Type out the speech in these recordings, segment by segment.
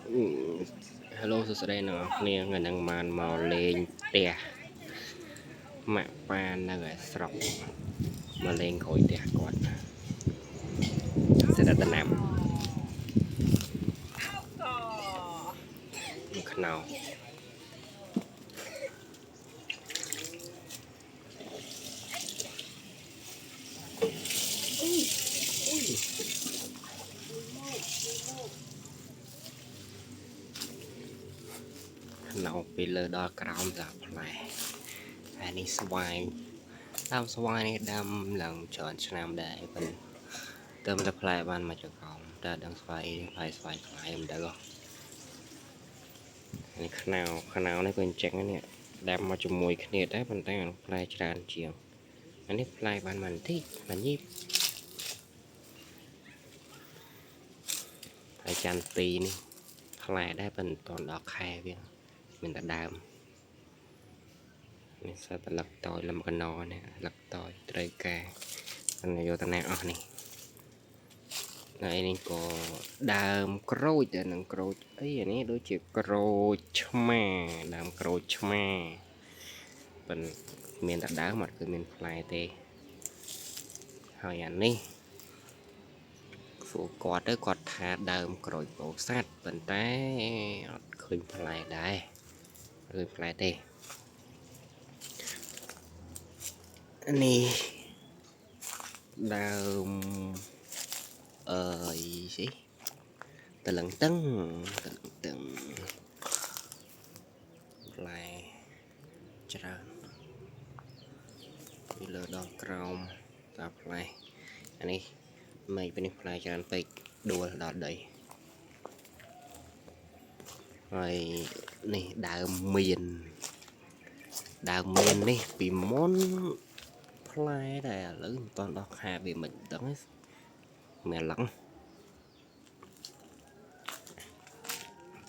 Hello សួស្តីអ្នកនរគ្នាថ្ងៃហ្នឹងបានមកលេងផ្ទះម៉ាក់ប៉ានៅឯស្រុកមកលេងក្រោយផ្ទះគាត់សិតតែដំណាំខ្នោខ្នោពីលើដល់ក្រោមសាផ្លែហើយនេះស្វាយដើមស្វាយនេះដាំឡើងច្រើនឆ្នាំដែរប៉ុន្តែទៅតែផ្លែបានមកចង្កោមតែដឹងស្វាយផ្លែស្វាយខ្លាយមិនដឹងនេះខ្នោខ្នោនេះក៏អញ្ចឹងនេះដាំមកជាមួយគ្នាដែរប៉ុន្តែផ្លែច្រើនជាងអានេះផ្លែបានបន្តិចបន្ញីហើយចន្ទទីនេះផ្លែដែរប៉ុន្តែមិនដល់ខែវាមានតែដើមនេះសត្វលឹកតយលំកណនេះលឹកតយត្រូវការយកតាណាអស់នេះហើយនេះក៏ដើមក្រូចដែរនឹងក្រូចអីអានេះដូចជាក្រូចឆ្មាដើមក្រូចឆ្មាប៉ុន្តែមានតែដើមអត់គឺមានផ្លែទេហើយអានេះសួរគាត់ទៅគាត់ថាដើមក្រូចពោធិ៍សាត់ប៉ុន្តែអត់ឃើញផ្លែដែរឃើញផ្លែទេនេះដើមអើយស្អីតលឹងតឹងតលឹងតឹងផ្លែច្រើនពីលើដល់ក្រោមតាផ្លែអានេះមេឃនេះផ្លែច្រើនពេកដួលដល់ដីហើយនេះដើមមៀនដើមមៀននេះពីមុនផ្លែដែរឥឡូវមិនទាន់ដល់ខែវាមិនដឹងមានឡឹង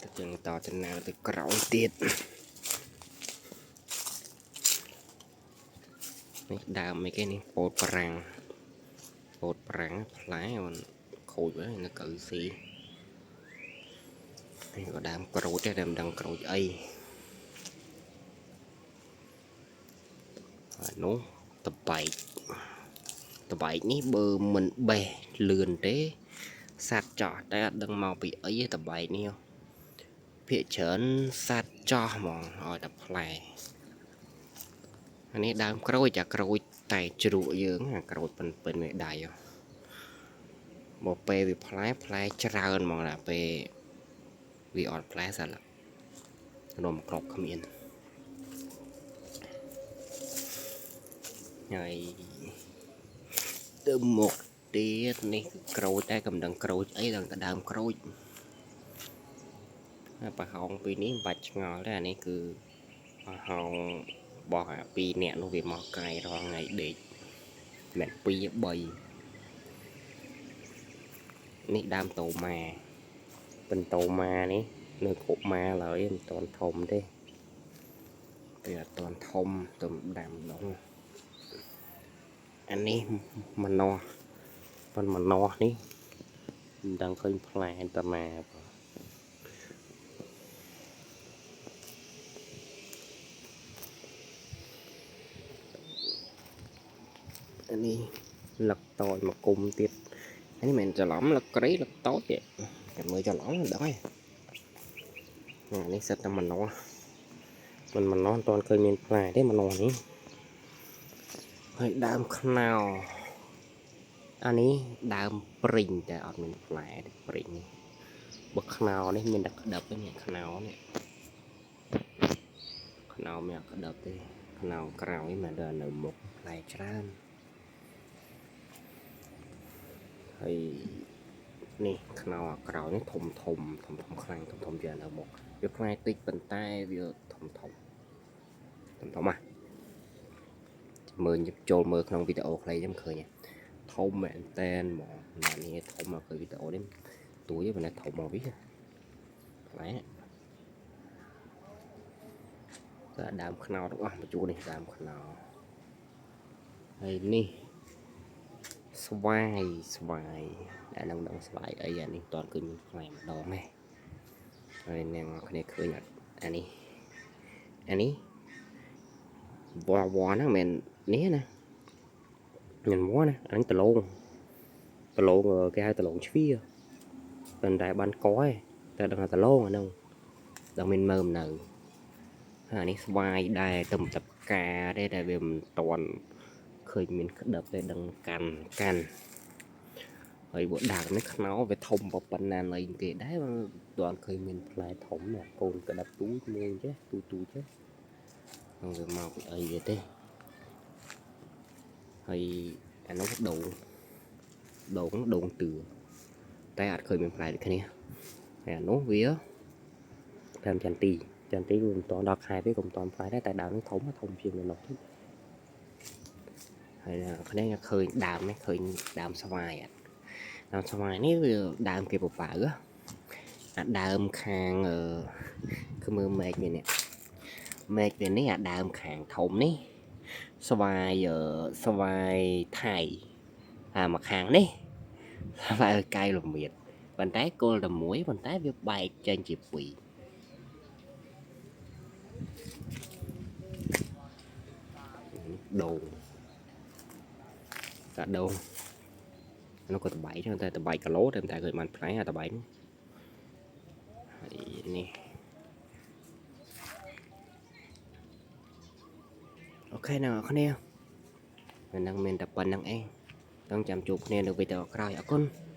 ទៅជាងតចំណាទៅក្រោយទៀតនេះដើមអីគេនេះពោតប្រាំងពោតប្រាំងផ្លែมันខូចហើយនៅកៅស៊ីនេះក៏ដើមក្រូចដែរតែមិនដឹងក្រូចអីហើយនោះតបែកតបែកនេះបើមិនបេះលឿនទេសត្វចោះតែអត់ដឹងមកពីអីទេតបែកនេះភាកច្រើនសត្វចោះហ្មងឲ្យតែផ្លែអានេះដើមក្រូចអាក្រូចតែជ្រក់យើងអាក្រូចពិនៗវាដៃមកពេលវាផ្លែផ្លែច្រើនហ្មងដល់ពេលវាអត់ផ្លែសាឡនំក្របគ្មានហើយទៅមុខទៀតនេះគឺក្រូចតែកំដឹងក្រូចអីដល់តែដើមក្រូចហើយប្រហោងពីនេះមិនបាច់ឆ្ងល់ទេអានេះគឺប្រហោងរបស់អាពីរនាក់នោះវាមកកាយរាល់ថ្ងៃដេកមិន2 3នេះដើមតូម៉ាប៉ុន្តូម៉ានេះនៅកុមារឡើយមិនទាន់ធំទេវាអត់ទាន់ធំទៅដាំដងអានេះម្នាស់ប៉ុន្តម្នាស់នេះមិនដឹងឃើញផ្លែតាណាបងអានេះលឹកតូចមកគុំទៀតអានេះមិនច្រឡំលឹកក្រីលឹកតូចទេតែមើលច្រឡំមិនដឹងទេអានេះសិតតែម្នាស់មិនម្នាស់មិនទាន់ឃើញមានផ្លែទេម្នាស់នេះហើយដើមខ្នោអានេះដើមព្រិញតែអត់មានផ្លែទេព្រិញនេះបើខ្នោនេះមានតែក្តឹបទេនេះខ្នោនេះខ្នោមានក្តឹបទេខ្នោក្រោយមកដល់នៅមុខផ្លែច្រើនហើយនេះខ្នោអាក្រោយនេះធំធំធំធំខ្លាំងធំធំជាងនៅមុខវាផ្លែតិចប៉ុន្តែវាធំធំធំធំហ่ะមើលចូលមើលក្នុងវីដេអូខ្លីខ្ញុំឃើញធំមែនតែនហ្មងណានេះធំមកឃើញវីដេអូនេះទួយប៉ុន្តែធំមកវិញផ្លែតែដើមខ្នោទាំងអស់មកជួនេះដើមខ្នោហើយនេះស្វាយស្វាយដែលនឹងដឹងស្វាយអីអានេះមិនទាន់ឃើញមានផ្លែម្ដងទេ ហើយអ្នកនរគ្នាឃើញអត់អានេះអានេះវ៉ាវ៉ាហ្នឹងមិននេះណាមិនវ៉ាណាអាហ្នឹងដលងដលងគេហៅដលងជ្វាប៉ុន្តែបានកឯងតែដឹងថាដលងអាហ្នឹងដល់មានមើមនៅហើយអានេះស្វាយដែរទៅតផ្កាទេតែវាមិនតាន់ឃើញមានក្តឹបទេដឹងកាន់កាន់ហើយបើដើមនេះខ្នោវាធំប៉ុណ្ណាណីគេដែរមិនតាន់ឃើញមានផ្លែធំណាកូនក្តឹបទូចមួយចេះទូទូចេះនឹងវាមកពីអីវាទេហើយអានោះដូងដូងដូងទឿតែអត់ឃើញមានផ្លែដូចគ្នាហើយអានោះវាដើមចន្ទីចន្ទីវាមិនតាន់ដល់ខែទេក៏មិនតាន់ផ្លែដែរតែដើមនេះធំធំជាងនៅនោះហើយគ្នាឃើញដើមនេះឃើញដើមស្វាយអត់ដើមស្វាយនេះវាដើមគេបបើអាដើមខាងគឺមើលមែកវានេះមែកវានេះអាដើមខាងធំនេះស្វាយស្វាយថៃអាមកខាងនេះស្វាយកែលមៀតប៉ុន្តែគល់តែមួយប៉ុន្តែវាបែកចេញជាពីរដូងតាដូងនោះក៏តបៃចឹងតែតបៃគីឡូតែតែឃើញបានផ្លែអាតបៃនោះហើយនេះអូខេអ្នកនរគ្នានឹងមានតែប៉ុណ្្នឹងឯងต้องចាំជួបគ្នានៅវីដេអូក្រោយអរគុណ។